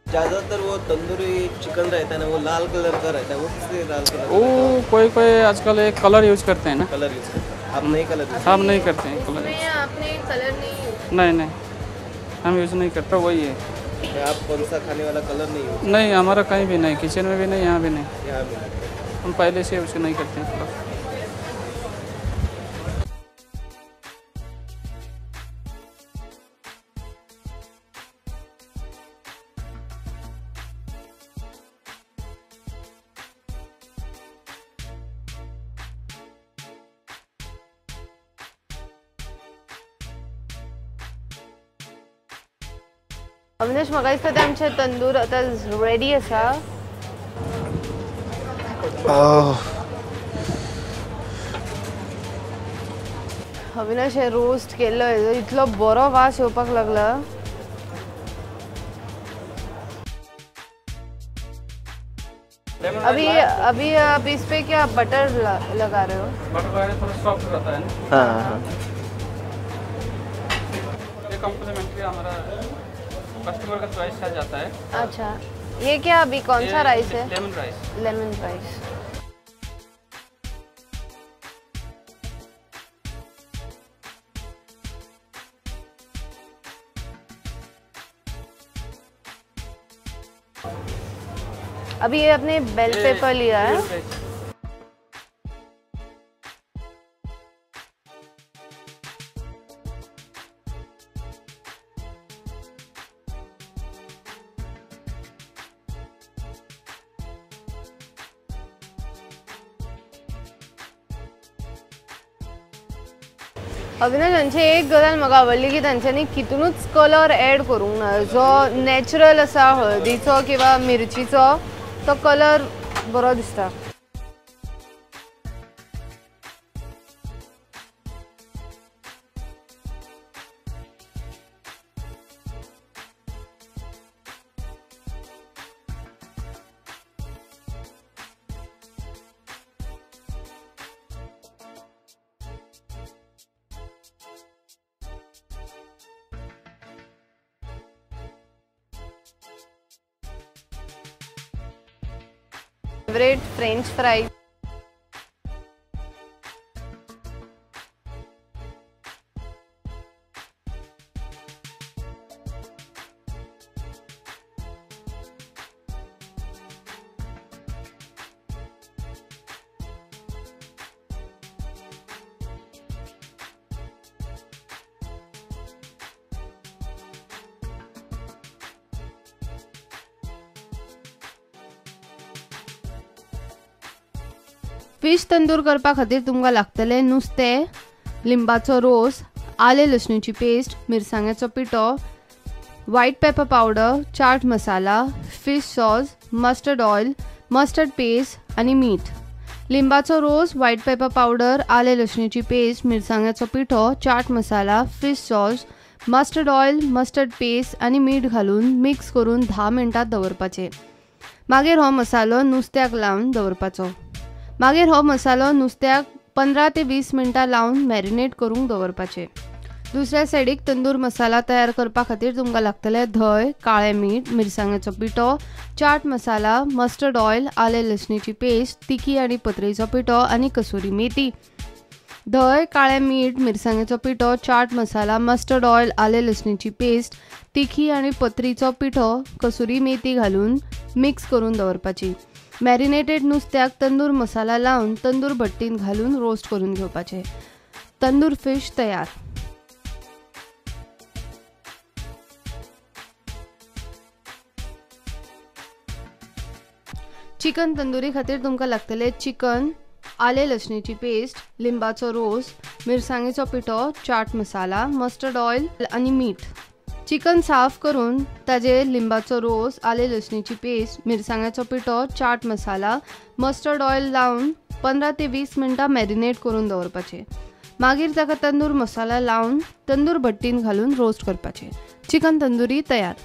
ज़्यादातर वो तंदूरी चिकन रहता है ना, वो लाल कलर का रहता है, वो किसलिए लाल कलर? वो कोई कोई आजकल एक कलर यूज करते हैं ना। कलर यूज करते हैं, आप नहीं कलर? हम नहीं करते हैं कलर। आपने कलर नहीं? नहीं नहीं, हम यूज नहीं करते। वही है। आप कौन सा खाने वाला कलर नहीं यूज? नहीं, हमारा कहीं भी नहीं, किचन में भी नहीं, यहाँ भी नहीं। यहाँ भी नहीं, हम पहले से यूज नहीं करते हैं कलर। अविनाश, म्हाका दिसता ते आमचे तंदूर आतां रेडी आसा। अविनाश, हे रोस्ट केल्लो इतलो बरो वास येवपाक लागला। अभी अभी आप इस पे क्या बटर लगा रहे हो? बटर लगा थोड़ा सॉफ्ट रहता है ना। हाँ हाँ, ये कॉम्प्लीमेंट्री हमारा कस्टमर का चॉइस आ जाता है। अच्छा, ये क्या अभी कौन सा राइस है? Lemon rice. Lemon rice. अभी ये आपने बेल पेपर लिया है। अविनाश, तांची एक गजाल म्हाका आवडली की तांच्यांनी कितूनच कलर एड करूंक ना, जो नॅचरल आसा हळदीचो किंवा मिरचीचो तो कलर बरो दिसता। Favourite French fry. Fish tandoor करपा खातीर तुमकां लागतलें नुस्तें, लिंबाचो रोस, आले लसणीची पेस्ट, मिरसांगेचो पिठो, white pepper powder, chaat masala, fish sauce, mustard oil, mustard paste आनी मीठ। लिंबाचो रोस, व्हायट पेपर पावडर, आले लसणीची पेस्ट, मिरसांगेचो पिठो, chaat masala, fish sauce, mustard oil, mustard paste आनी मीठ घालून मिक्स करून 10 मिनटां दवरपाचें। मागीर हो मसालो नुस्त्याक लावन दवरपाचो। मागीर हो मसालो नुस्त्याक 15 ते 20 मिनटां लावन मॅरिनेट करूंक दवरपाचें। दुसऱ्या सायडीक तंदूर मसाला तयार करपा खातीर तुमकां लागतलें धंय, काळें मीठ, मिरसांगेचो पिठो, चाट मसाला, मस्टर्ड ऑयल, आले लसणीची पेस्ट, तिखी आनी पत्रेचो पिठो आनी कसुरी मेथी। धंय, काळें मीठ, मिरसांगेचो पिठो, चाट मसाला, मस्टर्ड ऑयल, आले लसणीची पेस्ट, तिखी आनी पत्रीचो पिठो, कसुरी मेथी घालून मिक्स करून दवरपाची। मॅरिनेटेड नुस्त्याक तंदूर मसाला लावन तंदूर भट्टीन घालून रोस्ट करून घेवपाचें। तंदूर फिश तयार। चिकन तंदुरी खातीर तुमकां लागतलें चिकन, आले लसणीची पेस्ट, लिंबाचो रोस, मिरसांगेचो पिठो, चाट मसाला, मस्टर्ड ऑयल आनी मीठ। चिकन साफ करून ताजेर लिंबाचो रोस, आले लसणीची पेस्ट, मिरसांगेचो पिठो, चाट मसाला, मस्टर्ड ऑयल लावन 15 ते 20 मिनटां मॅरिनेट करून दवरपाचें। मागीर ताका तंदूर मसाला लावन तंदूर भट्टीन घालून रोस्ट करपाचें। चिकन तंदुरी तयार।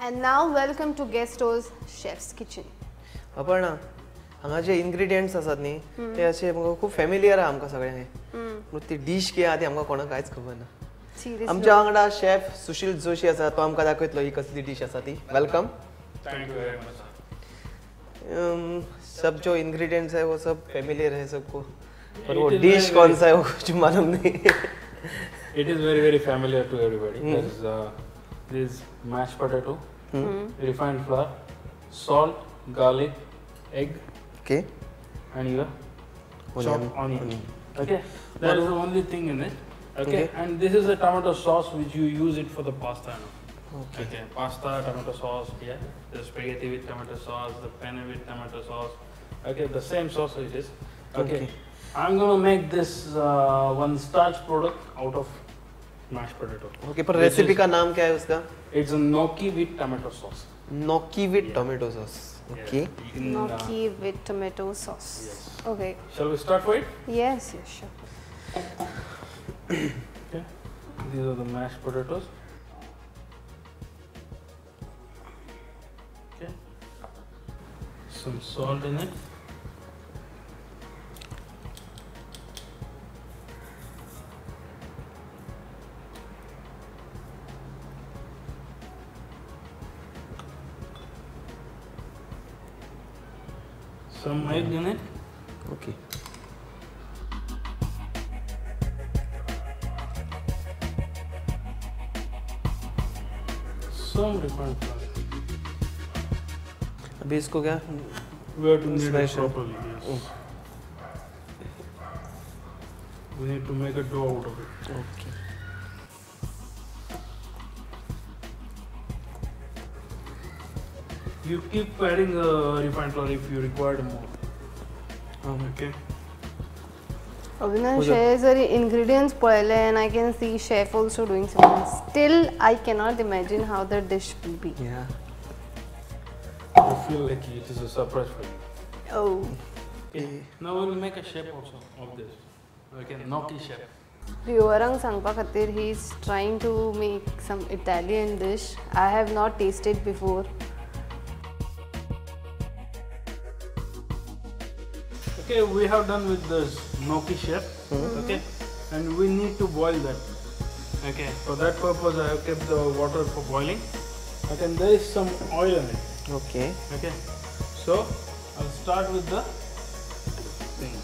And now welcome to Guesto's Chef's Kitchen. Aparna, हांगा जे इन्ग्रेडियंट्स आसात न्ही ते अशे खूब फेमिलियर आहा आमकां सगळ्यांक. पूण ती डीश कितें आहा ती आमकां कोणाक कांयच खबर ना. आमच्या वांगडा शेफ सुशील जोशी आसा, तो आमकां दाखयतलो ही कसली डीश आसा ती. Welcome. Thank you very much. सब जो इंग्रेडिएंट्स है वो सब फेमिलियर है सबको, पर वो डिश कौन सा है वो कुछ मालूम नहीं. It is very very familiar to everybody. There is this mashed potato, refined flour, salt, garlic, egg, okay, and your chopped onion. Okay, that is the only thing in it. Okay, and this is a tomato sauce which you use it for the pasta now. Okay. Okay, pasta, tomato sauce, yeah, the spaghetti with tomato sauce, the penne with tomato sauce. Okay, the same sauce it is. Okay, okay. I'm gonna make this one starch product out of mashed potato. Okay, per recipe का नाम क्या है उसका? It's a gnocchi with tomato sauce. Gnocchi with tomato sauce. Okay. Gnocchi with tomato sauce. Yes. Okay. Shall we start for it? Yes, yes, sure. Okay. These are the mashed potatoes. Okay. Some salt in it. Some egg in it. Okay. Some refined flour. अभी इसको क्या? We have to knead it properly. Yes. We need to make a dough out of it. Okay. You keep adding refined flour if you require more. Okay. Avinash, जरी ingredients पळयले and I can see chef also doing something. Still, I cannot imagine how the dish will be. Yeah. I feel like it is a surprise for you. Oh. Okay. Now we will make a shape also of this. Okay, gnocchi shape. व्युअरांक सांगपा खातीर he is trying to make some Italian dish. I have not tasted before. Okay, we have done with this gnocchi shape. Okay, and we need to boil that. Okay, for that purpose I have kept the water for boiling. Okay, and there is some oil in it. Okay. Okay, so I'll start with the things.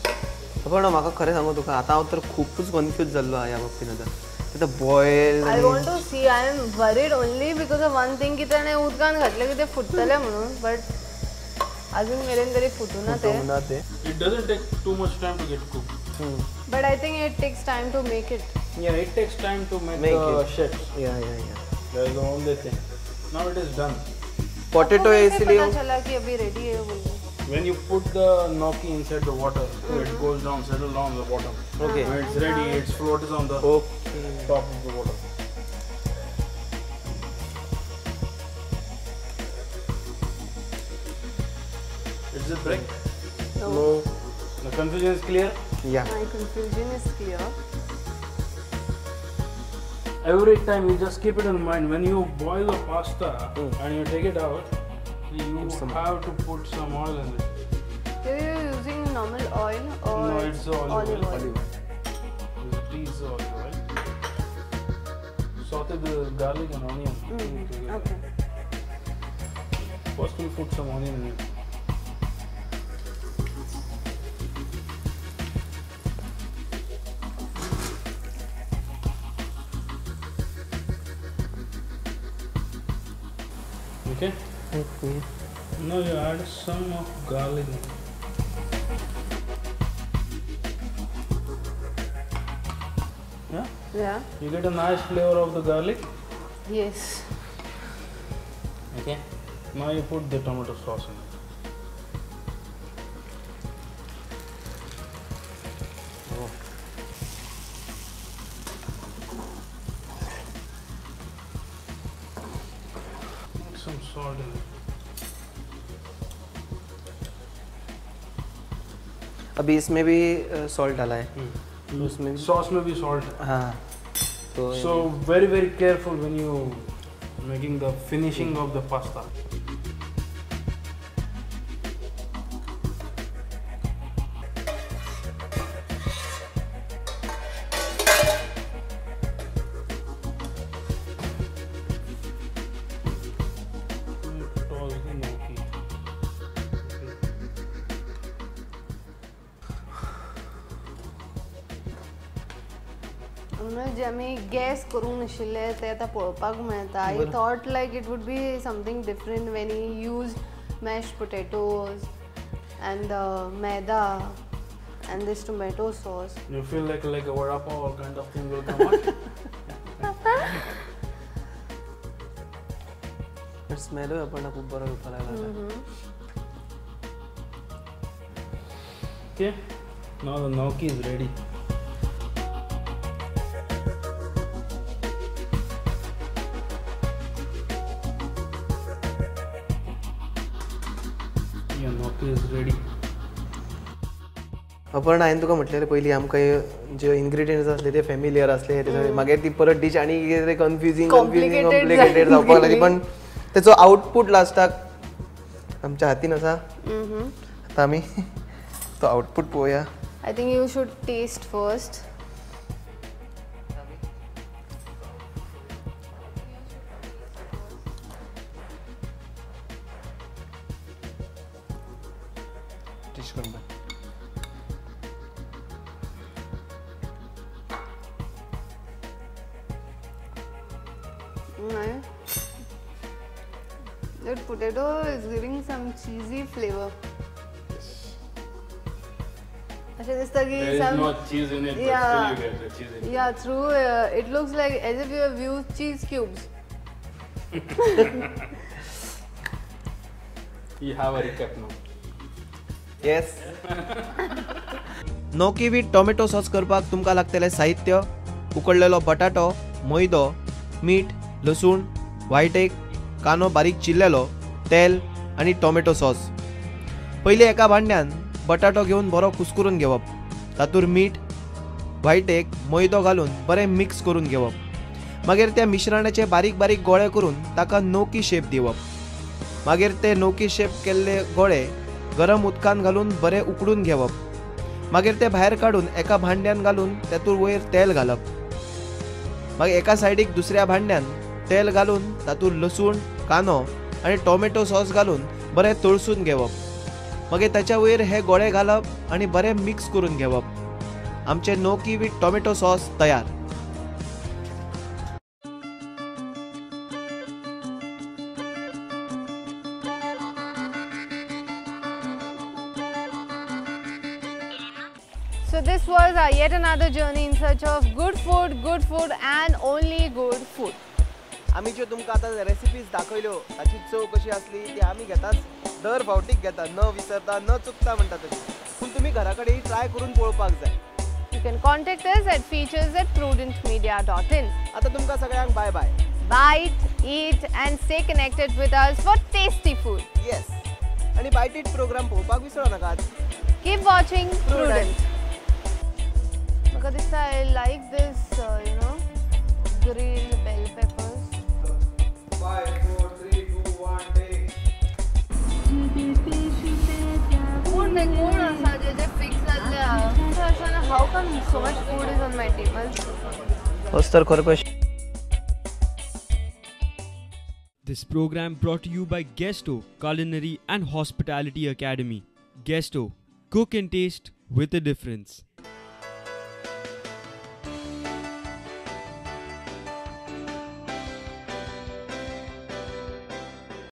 पण म्हाका खरें सांगू तुका आतां हांव तर खुबूच confuse जाल्लो ह्या बाबतीन. आतां आतां boil I want to see. I am worried only because of one thing की ताणें उदकान घातलें की तें फुट्टलें म्हणून, बट अजून मेरेन तरी फुटूना ते. It doesn't take too much time to get cooked. But I think it takes time to make it. Yeah, it takes time to make the shapes. Yeah, yeah, yeah. That is the only thing. Now it is done. Potato इसलिए पता चला कि अभी ready है वो. When you put the gnocchi inside the water, it goes down, settle down the bottom. Okay. When it's ready, it floats on the top of the water. Is it break? No. No. The confusion is clear? Yeah. My confusion is clear. Every time you just keep it in mind, when you boil the pasta and you take it out, you have to put some oil in it. So you're using normal oil or? No, it's olive oil. Olive oil. This is olive oil. Saute the garlic and onion. Okay. First we'll put some onion in it. Okay. Okay. Now you add some of garlic. Yeah? Yeah. You get a nice flavor of the garlic? Yes. Okay. Now you put the tomato sauce in it. Oh. Put some salt in it. अभी इसमें भी salt डाला है. उसमें sauce में भी salt है. हाँ. तो so very very careful when you making the finishing of the pasta. जे आमी गॅस करूंक नाशिल्ले ते आतां पळोवपाक मेळटा. I thought like it would be something different when he use mashed potatoes and maida and this tomato sauce. You feel like a vada pav kind of thing will come out. स्मेलूय आपण खूप बरो येवपाक लागला. Okay, now the gnocchi is ready. Your gnocchi is ready. Aparna हांवें तुका म्हटलें पयलीं आमकां जे इन्ग्रिडियंट्स आसले ते फेमिलियर आसले, मागीर ती परत डीश आनी कितें कन्फ्युजींग कॉम्प्लिकेटेड जावपाक लागली, पण तेचो आउटपूट लास्टाक आमच्या हातीन आसा. आतां आमी तो आउटपूट पळोवया. I think you should taste first. Taste करून पळय. That potato is giving some cheesy flavor. There is no cheese in it, but still you get the cheese in it. Yeah, true. It looks like as if you have used cheese cubes. You have a recap now. Yes. Gnocchi with tomato sauce करपाक तुमकां लागतलें साहित्य: उकडलेलो बटाटो, मैदो, मीठ, लसूण, white egg, कांदो बारीक चिरलेलो, तेल आनी टोमॅटो सॉस. पयलीं एका भांड्यान बटाटो घेवन बरो कुस्कुरून घेवप, तातूंत मीठ, व्हायट एग, मैदो घालून बरें मिक्स करून घेवप. मागीर त्या मिश्रणाचे बारीक बारीक गोळे करून ताका नोकी शेप दिवप. मागीर ते नोकी शेप केल्ले गोळे गरम उदकान घालून बरें उकडून घेवप. मागीर ते भायर काडून एका भांड्यान घालून तातूंत वयर तेल घालप. मागीर एका सायडीक दुसऱ्या भांड्यान तेल घालून तातूंत लसूण, कांदो आनी टोमॅटो सॉस घालून बरें तळसून घेवप. मागीर ताच्या वयर हे गोळे घालप आनी बरें मिक्स करून घेवप. आमचें नोकी विथ टोमॅटो सॉस तयार. So this was our yet another journey in search of good food and only good food. आमी ज्यो तुमकां आतां रेसिपीज दाखयल्यो ताची चव कशी आसली ती आमी घेताच, दर फावटीक घेता, न विसरता, न चुकता म्हणटा तशी. पूण तुमी घरा कडेन ट्राय करून पळोवपाक जाय. You can contact us at features@prudentmedia.in. आतां तुमकां सगळ्यांक बाय बाय. Bite, eat and stay connected with us for tasty food. Yes. आनी बायट it programme पळोवपाक विसरू नाकात. Keep watching Prudent. म्हाका दिसता I like this, you know, grilled bell peppers. 5, 4, 3, 2, 1, take. कोण आसा जे फिक्स जाल्ले. How come so much food is on my table? होच तर खरो question. This program brought to you by Guesto Culinary and Hospitality Academy. Guesto, cook and taste with a difference.